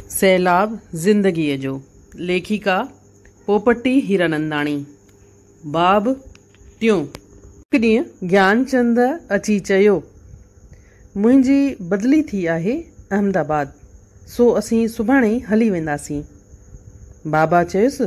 سيلاب زندگيء جو، ليکڪا، پوپٽي هيراننداڻي، باب ٽيون. هڪ ڏينهن گيانچند اچي چيو، منهنجي بدلي ٿي آهي احمد آباد، سو اسين سڀاڻي ئي هلي وينداسين. بابا چيس،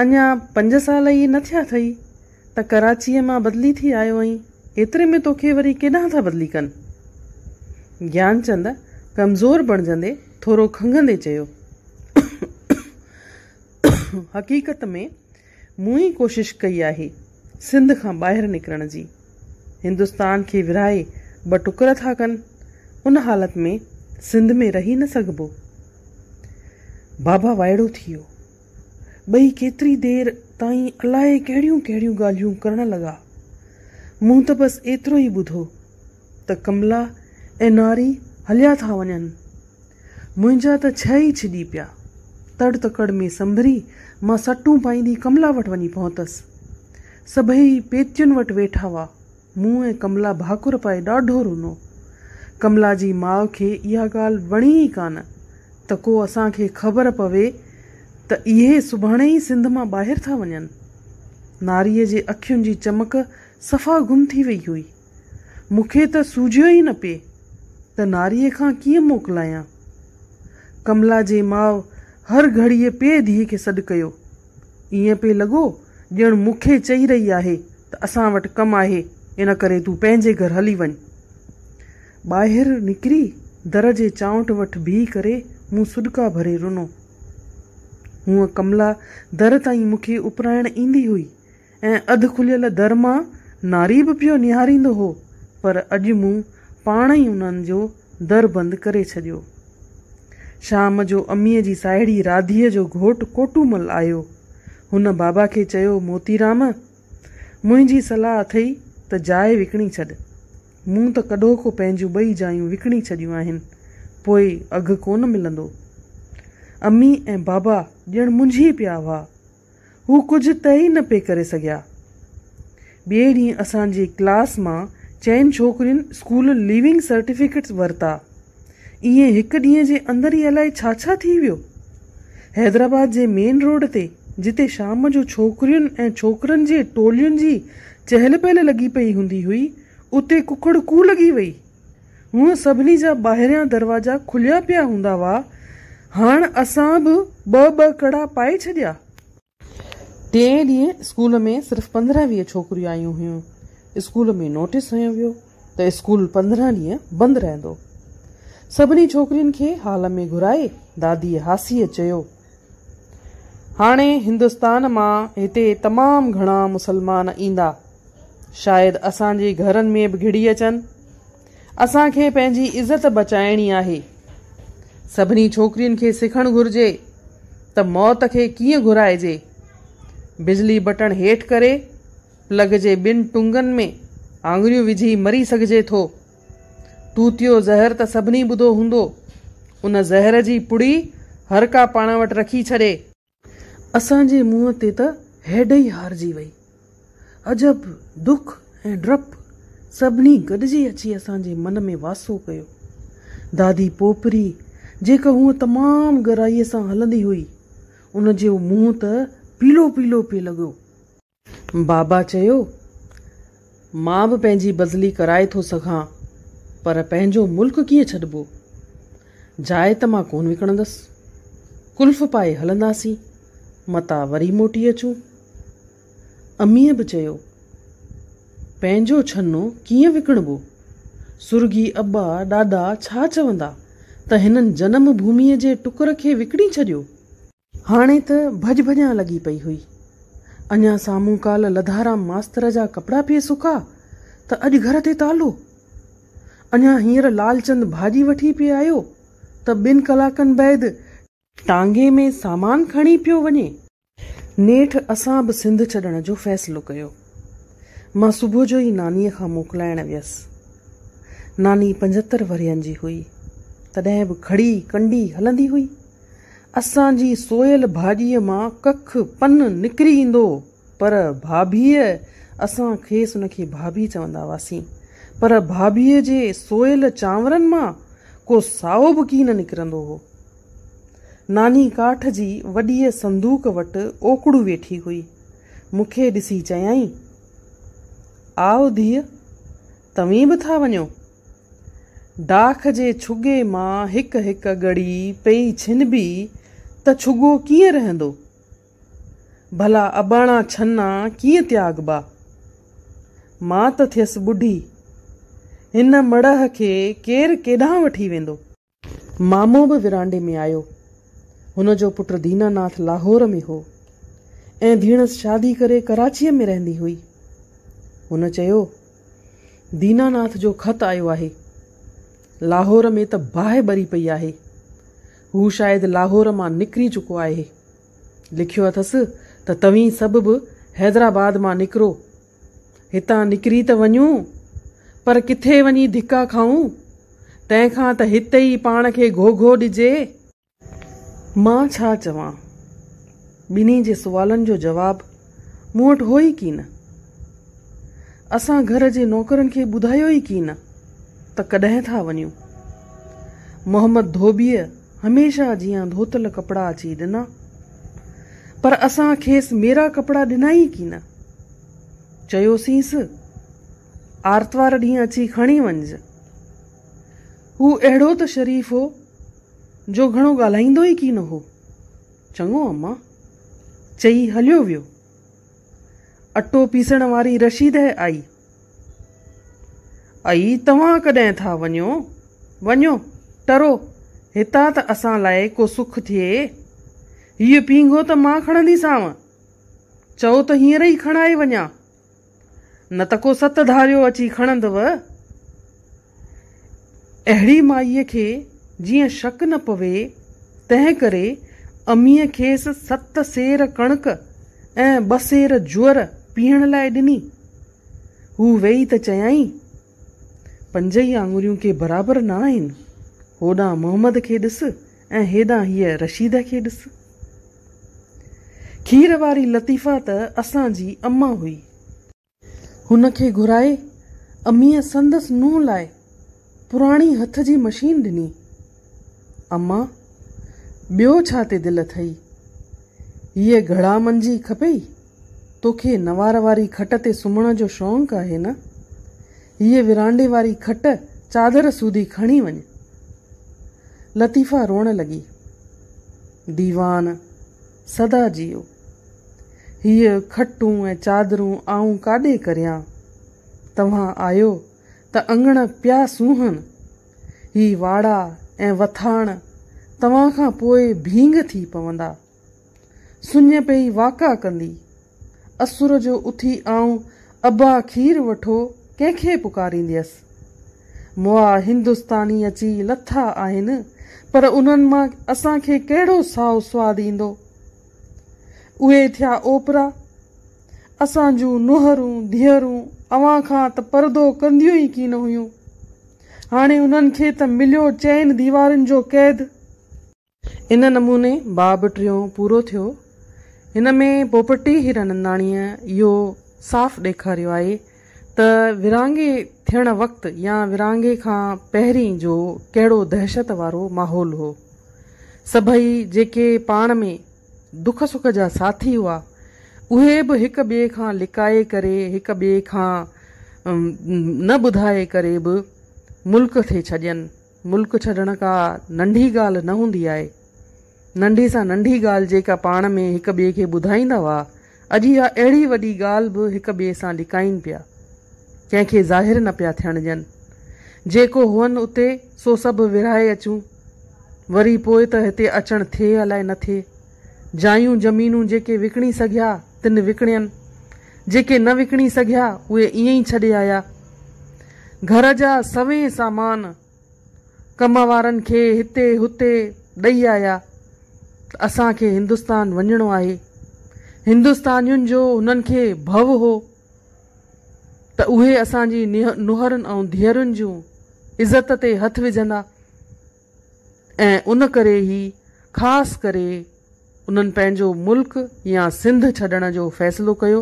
اڃا پنج سال ئي نه ٿيا اٿئي ته ڪراچيء مان بدلي ٿي آيو آهين، ايتري ۾ توکي وري ڪيڏانهن ٿا بدلي ڪن؟ گيانچند ڪمزور بڻجندي ٿورو کنگهندي چيو، حقيقت ۾ مون ئي ڪوشش ڪئي آهي سنڌ کان ٻاهر نڪرڻ جي. هندستان کي ورهائي ٻه ٽڪر ٿا ڪن، ان حالت ۾ سنڌ ۾ رهي نه سگهبو. بابا وائڙو ٿي ويو. ٻئي ڪيتري دير تائين الائي ڪهڙيون ڪهڙيون ڳالهيون ڪرڻ لڳا. مون ته بس ايترو ئي ٻڌو ته ڪملا ۽ ناري هليا ٿا وڃن. منهنجا ته ڇهه ئي ڇڄي پيا. تڙ تڪڙ ۾ سنڀري مان سٽون پائيندي ڪملا وٽ وڃي پهتس. سڀئي پيتين وٽ ويٺا هئا. مون ۽ ڪملا ڀاڪر پائي ڏاڍو رنو. ڪملا جي ماء کي اها ڳالهه وڻي ئي ڪانه ته ڪو اسان کي خبر پوي ته اهي سڀاڻي ئي سنڌ مان ٻاهر ٿا وڃن. ناريء جي اکين جي چمڪ صفا گم ٿي وئي هئي. مون کي ته سجهيو ئي نه پئي ته ناريء کان ڪيئن موڪلايان. ڪملا جي ماء هر گهڙيء پئي ڌيء کي سڏ ڪيو. ائين پئي لڳو ڄڻ مون کي چئي رهي آهي ته اسان وٽ ڪم آهي، ان ڪري تون پنهنجي گهر هلي وڃ. ٻاهر نڪري در جي چانئٺ وٽ بيهي ڪري مون سڏڪا ڀري رنو. هونء ڪملا در تائين مون کي اپرائڻ ايندي هئي ۽ اڌ کليل در مان ناري به پيو نهاريندو هو، پر اڄ مون پاڻ ئي انهن جو در بند ڪري ڇڏيو. شام جو اميء جي ساهيڙي راڌيء جو گهوٽ ڪوٽومل آيو. هن بابا کي چيو، موتيرام! منهنجي صلاح اٿئي ته جاء وڪڻي ڇڏ. مون ته ڪڏهوڪو پنهنجون ٻئي جايون وڪڻي ڇڏيون آهن، پوء اگهه ڪونه ملندو. امي ۽ بابا ڄڻ منجهي پيا هئا. هو ڪجهه طئي ئي نه پئي ڪري سگهيا. ٻئي ڏينهن اسان جي ڪلاس مان چئن ڇوڪرين اسڪول ليونگ سرٽيفڪيٽس ورتا. ائين هڪ ڏينهن جي اندر ئي الائي ڇا ڇا ٿي ويو. حيدرآباد جي مين روڊ تي جتي شام جو ڇوڪرين ۽ ڇوڪرن جي ٽولين جي چهل پهل لڳي پئي هوندي هئي، اتي ڪڪڙ ڪو لڳي وئي. هونء سڀني جا ٻاهريان دروازا کليا پيا هوندا هئا، هاڻ اسان به ٻه ٻه ڪڙا پائي ڇڏيا. ٽئين ڏينهن اسڪول ۾ صرف 15 20 ڇوڪريون آيون هيون. اسڪول ۾ نوٽيس هنيو ويو ته اسڪول 15 ڏينهن بند رهندو. سڀني ڇوڪرين کي هال ۾ گهرائي داديء هاسيء چيو. هاڻي هندستان مان هتي تمام گهڻا مسلمان ايندا. شايد اسان جي گهرن ۾ به گهڙي اچن. اسان کي پنهنجي عزت بچائڻي آهي. سڀني ڇوڪرين کي سکڻ گهرجي ته موت کي ڪيئن گهرائجي. بجلي بٽڻ هيٺ ڪري پلگ جي ٻن ٽنگن ۾ آڱريون وجهي مري سگهجي ٿو. توتيو زهر ته سڀني ٻڌو هوندو. ان زهر جي پڙي هر ڪا پاڻ وٽ رکي ڇڏي. اسان جي منهن تي ته هيڊ ئي هارجي وئي. عجب دک ۽ ڊپ سڀني گڏجي اچي اسان جي من ۾ واسو ڪيو. دادي پوپري جيڪا هونء تمام ڳرائيء سان هلندي هئي، ان جو منهن ته پيلو پيلو پئي لڳو. بابا چيو، مان به پنهنجي بدلي ڪرائي ٿو سگهان، پر پنهنجو ملڪ ڪيئن ڇڏبو؟ جاء ته مان ڪونه وڪڻندس. قلف پائي هلنداسين، متان وري موٽي اچون. اميء به چيو، پنهنجو ڇنو ڪيئن وڪڻبو؟ سرڳي ابا ڏاڏا ڇا چوندا ته هنن جنم ڀوميء جي ٽڪر کي وڪڻي ڇڏيو؟ هاڻي ته ڀڄ ڀڄان لڳي پئي هئي. اڃا سامهون ڪالهه لڌارام ماستر جا ڪپڙا پئي سڪا ته اڄ گهر تي تالو. اڃا هينئر لالچند ڀاڄي وٺي پئي آيو ته ٻن ڪلاڪن بعد ٽانگي ۾ سامان کڻي پيو وڃي. نيٺ اسان به سنڌ ڇڏڻ جو فيصلو ڪيو. مان صبح جو ئي نانيء کان موڪلائڻ ويس. ناني 75 ورهين جي هئي، تڏهن به کڙي ڪنڊي هلندي هئي. اسان جي سويل ڀاڄيء مان ڪک پن نڪري ايندو هو، پر ڀاڀيء، اسان کيس ان کي ڀاڀي چوندا هئاسين، پر ڀاڀيء جي سويل چانورن مان ڪو سائو به ڪين نڪرندو هو. ناني ڪاٺ جي وڏيء صندوق وٽ اوڪڙو ويٺي هئي. مون کي ڏسي چيائين، آء ڌيء، توهين به ٿا وڃو؟ ڊاک جي ڇڳي مان هڪ هڪ ڳڙي پئي ڇنبي ته ڇڳو ڪيئن رهندو؟ ڀلا اباڻا ڇنا ڪيئن تياڳبا؟ مان ته ٿيس ٻڍي، هن مڙهه کي ڪير ڪيڏانهن وٺي ويندو؟ مامو به ورانڊي ۾ آيو. هن جو پٽ ديناناٿ لاهور ۾ هو ۽ ڌيڻس شادي ڪري ڪراچيء ۾ رهندي هئي. هن چيو، ديناناٿ جو خط آيو آهي. لاهور ۾ ته باهه ٻري پئي آهي. هو شايد لاهور مان نڪري چڪو آهي. لکيو اٿس ته توهين سڀ به حيدرآباد مان نڪرو. هتان نڪري ته وڃون، پر ڪٿي وڃي ڌڪا کائون، تنهن کان ته هتي ئي پاڻ کي گهوگهو ڏجي. مان ڇا چوان؟ ٻنهي جي سوالن جو جواب مون وٽ هو ئي ڪين. اسان گهر جي نوڪرن کي ٻڌايو ئي ڪين ته ڪڏهن ٿا وڃون. محمد ڌوٻيء هميشه جيان ڌوتل ڪپڙا اچي ڏنا، پر اسان کيس ميرا ڪپڙا ڏنا ئي ڪين. چيوسينس، آرتوار ڏينهن اچي کڻي وڃج. هو اهڙو ته شريف هو، جو گهڻو ڳالهائيندو ئي ڪين هو. چڱو اما! چئي هليو ويو. اٽو پيسڻ واري رشيده آئي. ائي توهان ڪڏهن ٿا وڃو؟ وڃو، ٽرو، هتان ته اسان لاء ڪو سک ٿئي. هيء پينگهو ته مان کڻنديسانو. چئو ته هينئر ئي کڻائي وڃان. نه ته ڪو ست ڌاريو اچي کڻندو. اهڙي مائيء کي جيئن شڪ نه پوي، تنهن ڪري اميء کيس ست سير ڪڻڪ ۽ ٻه سير جوئر پيهڻ لاء ڏني. هو ويئي ته چيائين، پنجئي آڱريون ڪي برابر نه آهن، هوڏانهن محمد کي ڏس ۽ هيڏانهن هيء رشيده کي ڏس. کير واري لطيفه ته اسان جي اما هئي. هن کي گهرائي اميء سندس نونهن لاء پراڻي هٿ جي مشين ڏني. اما، ٻيو ڇا تي دل اٿئي؟ هيء گهڙا منجي کپيئي؟ توکي نوار واري کٽ تي سمهڻ جو شونق آهي نه؟ هيء ورانڊي واري کٽ چادر سوڌي کڻي وڃ. لطيفه روئڻ لڳي. ديوان، سدا جيئو. هيء کٽون ۽ چادرون آئون ڪاڏي ڪريان؟ توهان آيو ته اڱڻ پيا سونهن. هي واڙا ۽ وٿاڻ توهان کان پوء ڀينگ ٿي پوندا. سڃ پئي واڪا ڪندي. اسر جو اٿي آئون ابا کير وٺو ڪنهن کي پڪارينديس. مئا هندستاني اچي لٿا آهن پر انهن مان اسان کي ڪهڙو سائو سواد ايندو. اهي ٿيا اوپرا. اسان جون نونهرون ڌيئرون اوهان کان ته پردو ڪنديون ئي ڪين هيون. هاڻي انهن کي ته مليو چئن ديوارن جو قيد. ان نموني باب ٽيون پورو ٿيو. هن ۾ پوپٽي هيراننداڻيء اهو صاف ڏيکاريو آهي ته ورهاڱي ٿيڻ وقت يا ورهاڱي کان پهرين جو ڪهڙو دهشت وارو ماحول هو. سڀئي جيڪي پاڻ ۾ دک سک جا ساٿي هئا، اهي به هڪ ٻئي کان لڪائي ڪري، هڪ ٻئي کان نه ٻڌائي ڪري به ملڪ ٿي ڇڏين. ملڪ ڇڏڻ ڪا ننڍي ڳالهه نه هوندي آهي. ننڍي سان ننڍي ڳالهه جيڪا پاڻ ۾ هڪ ٻئي کي ٻڌائيندا هئا، اڄ اها اهڙي وڏي ڳالهه به هڪ ٻئي سان لڪائين پيا. ڪنهن کي ظاهر نه پيا ٿيڻ ڏين. جيڪو هئن اتي، سو سڀ ورهائي اچون. وري پوء ته هتي اچڻ ٿئي الائي نه ٿئي. جايون زمينون جيڪي وڪڻي سگهيا، تن وڪڻين. جيڪي نه وڪڻي سگهيا، اهي ائين ئي ڇڏي آيا. گهر جا سوين سامان ڪم وارن کي هتي هتي ڏئي آيا ته اسان کي هندستان وڃڻو آهي. هندستانين جو هنن کي ڀؤ هو ته اهي اسان جي نونهرن ۽ ڌيئرن جون عزت تي هٿ وجهندا ۽ ان ڪري ئي خاص ڪري انهن پنهنجو ملڪ يا سنڌ ڇڏڻ جو فيصلو ڪيو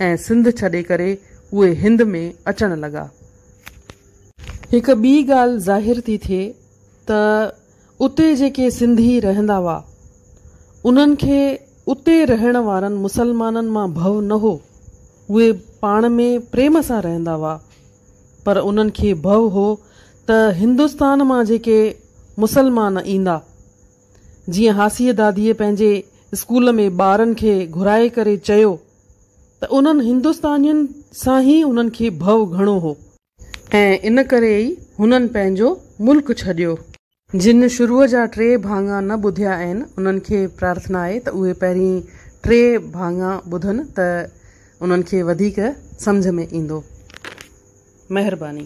۽ سنڌ ڇڏي ڪري اهي هند ۾ اچڻ لڳا. هڪ ٻي ڳالهه ظاهر ٿي ٿئي ته اتي جيڪي سنڌي رهندا هئا انهن کي اتي رهڻ وارن مسلمانن مان ڀؤ نه هو. اهي پاڻ ۾ پريم سان رهندا هئا. پر انهن کي ڀؤ هو ته هندستان مان جيڪي مسلمان ايندا. جيئن هاسيء داديء پنهنجي اسڪول ۾ ٻارن کي گهرائي ڪري چيو ته انهن هندستانين سان ئي انهن کي ڀؤ گهڻو هو. ۽ ان ڪري ئي هنن پنهنجو ملڪ ڇڏيو. جن شروع جا ٽي ڀاڱا نه ٻڌيا آهن، انهن کي پرارٿنا آهي ته اهي پهرين ٽي ڀاڱا ٻڌن ته انهن کي وڌيڪ سمجهه ۾ ايندو. مهرباني.